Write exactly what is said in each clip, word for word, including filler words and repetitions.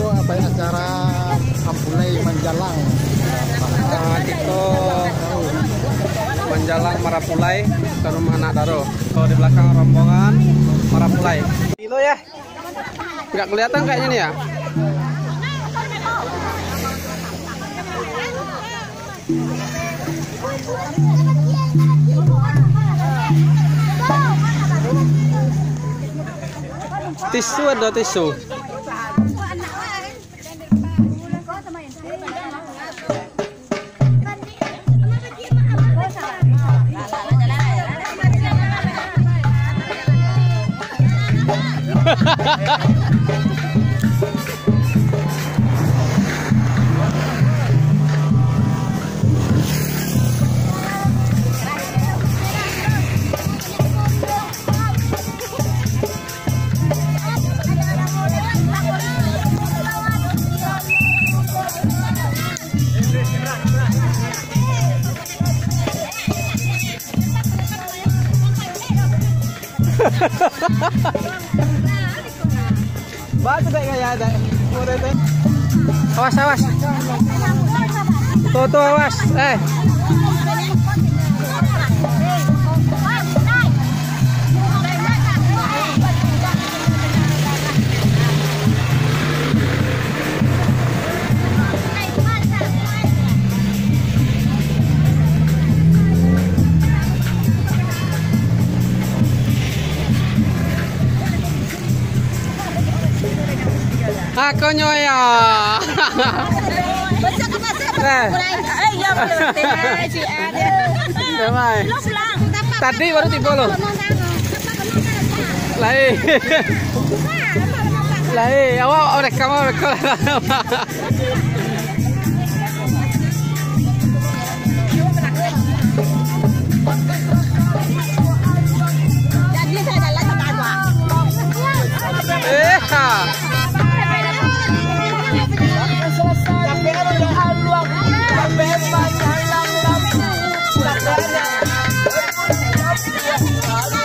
Apa acara Ampulai manjalang? Ah, kito manjalang Marapulai ka rumah anak daro. Kalau di belakang rombongan Marapulai. Kilo ya? Nggak kelihatan kayaknya nih ya. Tisu ada tisu. Awas, awas. Tuh, tuh, awas. Eh. Akonyo ya. Eh. Damai. Tadi baru tibo lo. Lai. Lai, awak rekam, awak rekam. Eh, ha.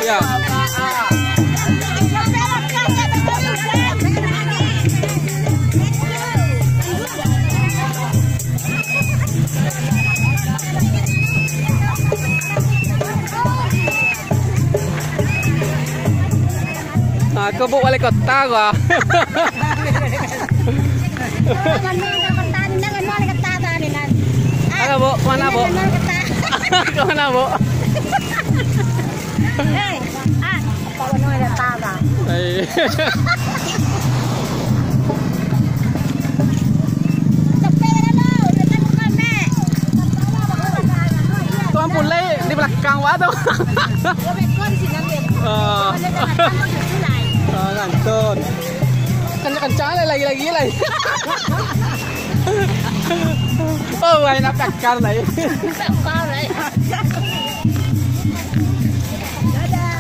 Ya. Nah, kebuk wali kota gua. Halo, Bu. Kemana, Bu? Kemana, Bu? Hei, ah, apa warna ada tabang? Hei. Cepet kan, Bu? Cepet buka, Mek. Tuan pulai di belakang, Pak, tu. Oh. Oh, ngantun. Kencang-kencang lah, lagi-lagi lah. Oh, wah, nak kakar lah, ya. Kakar lah, ya. Dadah.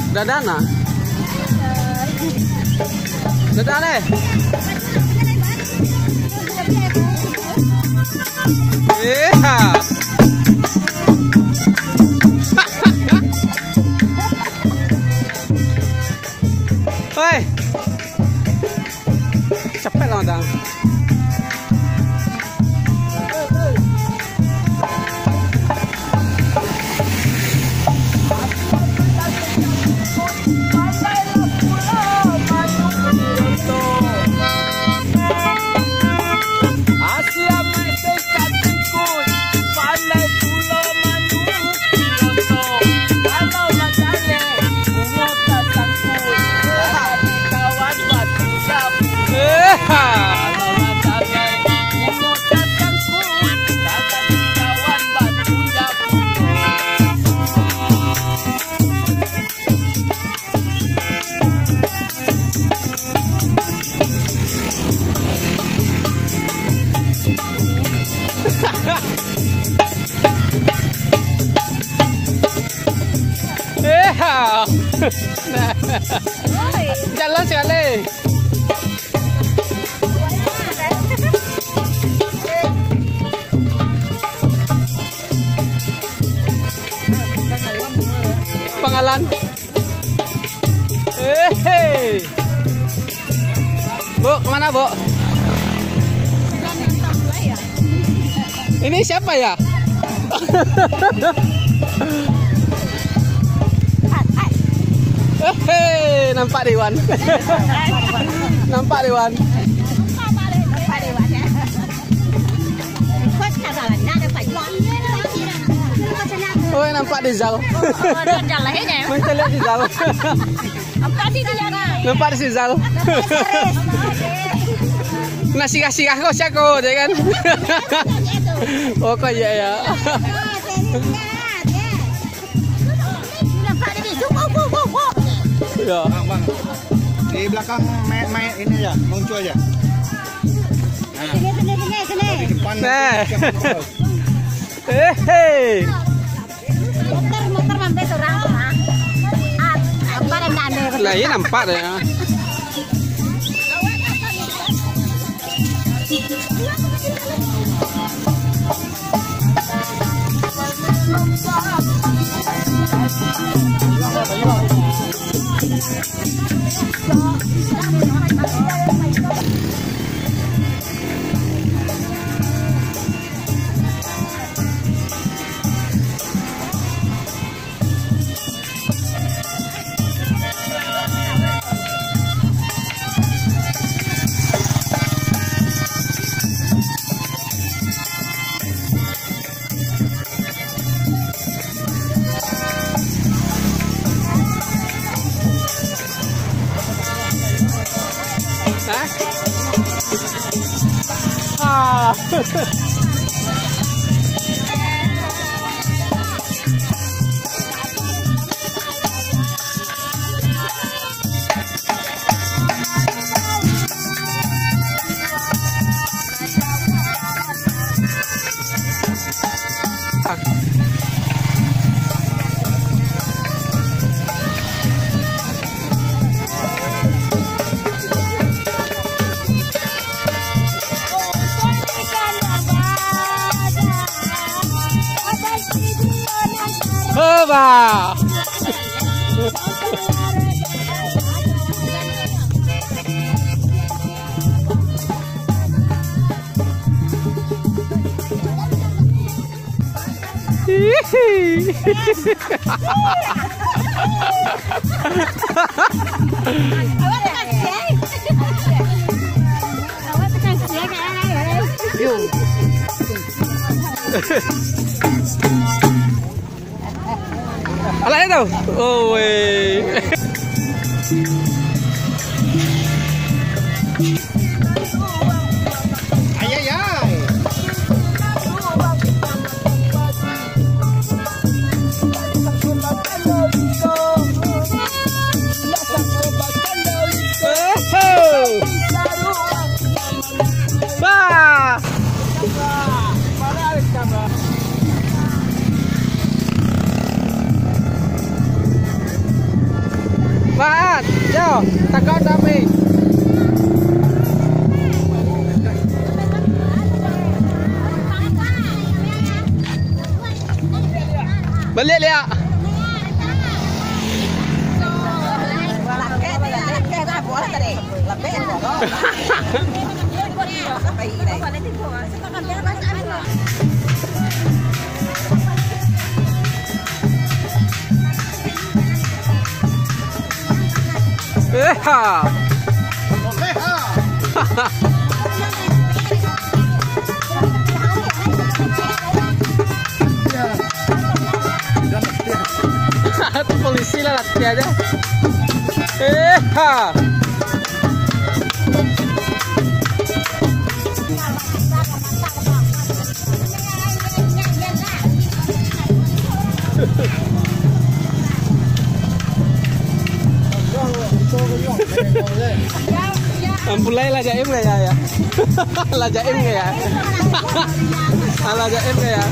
Dadah, nah. Dadah, leh. Iya. Hei. Capek lah, Dang. Eh, ha. Jalan sekali. Pangalan. Hehe. Bu, kemana, Bu? Ini siapa ya? Hehe, nampak Dewan. Nampak Dewan. Oi, nampak Dizal. Mencaliak Dizal. Nampak Dizal. Nak sirah-sirah ko sia ko, je kan? Oh, ko iya, ya. Ya. Bang, bang. Di belakang mayat-mayat ini aja, muncul aja. Nah. Sini, sini, sini, sini. Di depan. Nah. Nanti siap muncul. Hehe. Motor, motor mampir surang tu, ah. Ah, apa dah ndak ada? Lah, iya nampak dah, ya. Hah? Ah. Hoba! Alah itu. Oh, weh. Ayayay. Bah. Mat, yo, takon tapi. Baliak liak. Eha. Polisi lah latihan aja. Eha. Ampun lah, lah jaim gak ya, ya? Lah jaim gak ya? Ah, lah jaim gak ya?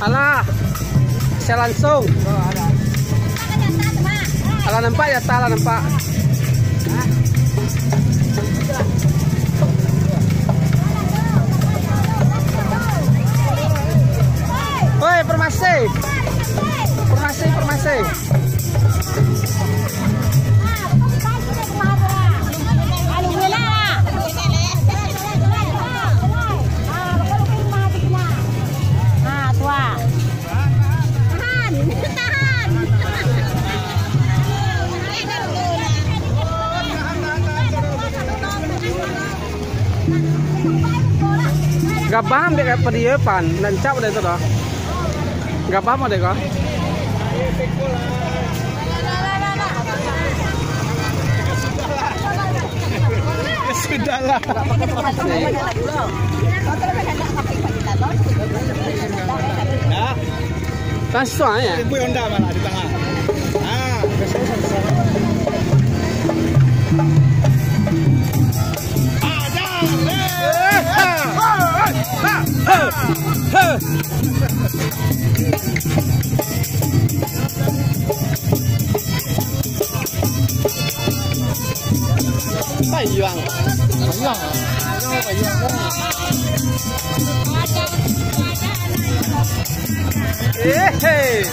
Alah, siaran langsung. Alah nampak ya, alah nampak. Oi, informasi. Informasi, informasi. Gabah ambek ka padi yo, Pan. Lancak udah itu doh. Gabah mau deh kau. Sudahlah. Nah. Langsung aja. Ibu Honda malah di tengah. Ah, Payuang. Payuang. Payuang. Eh, hei.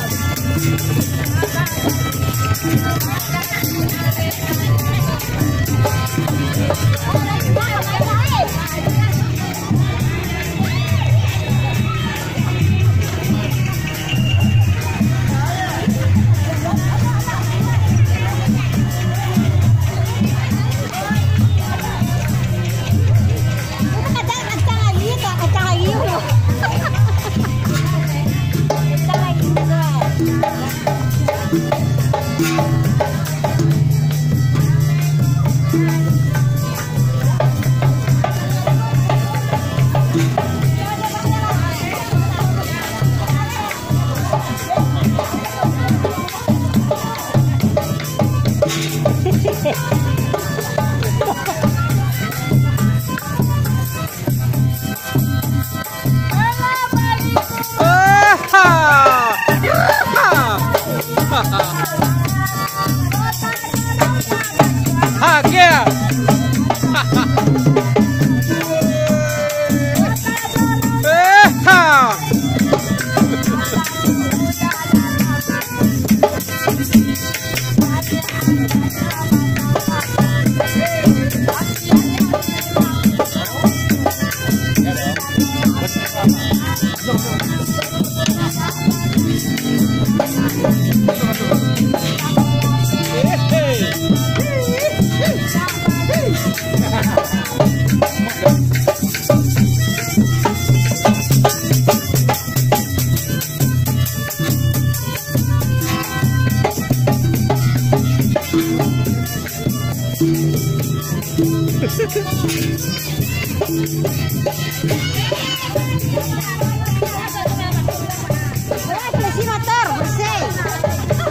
Bersih motor, bersih.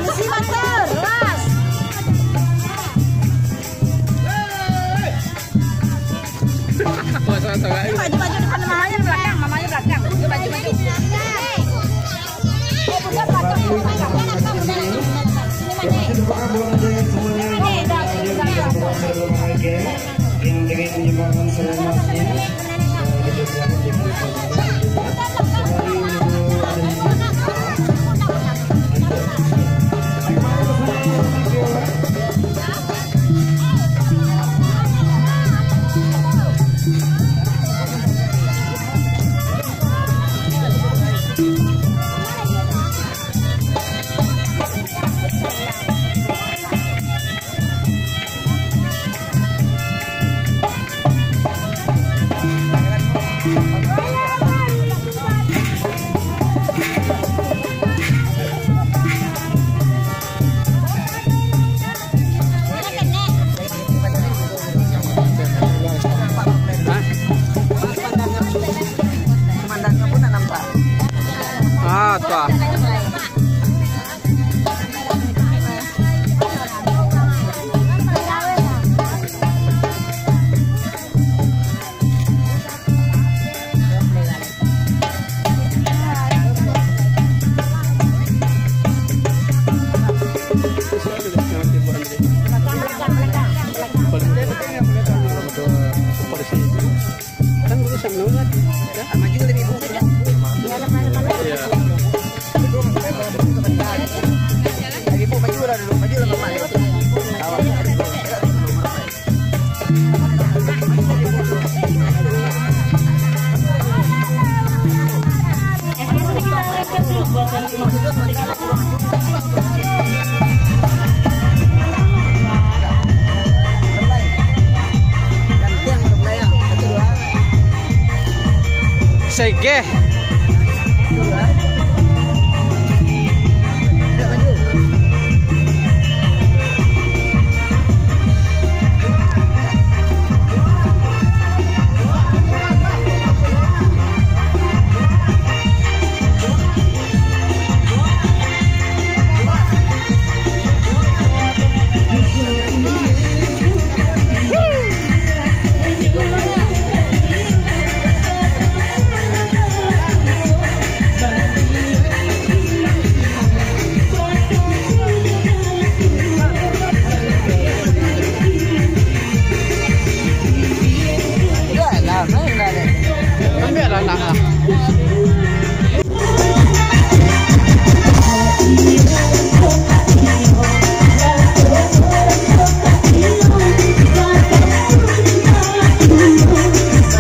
Bersih motor, luas. Maju, maju depan, mamanya belakang, mamanya belakang. Maju, maju, maju. Ah, tu ah. Maju lah, Ibu. Ibu maju lah dulu, maju lah, Bapak. Saigeh.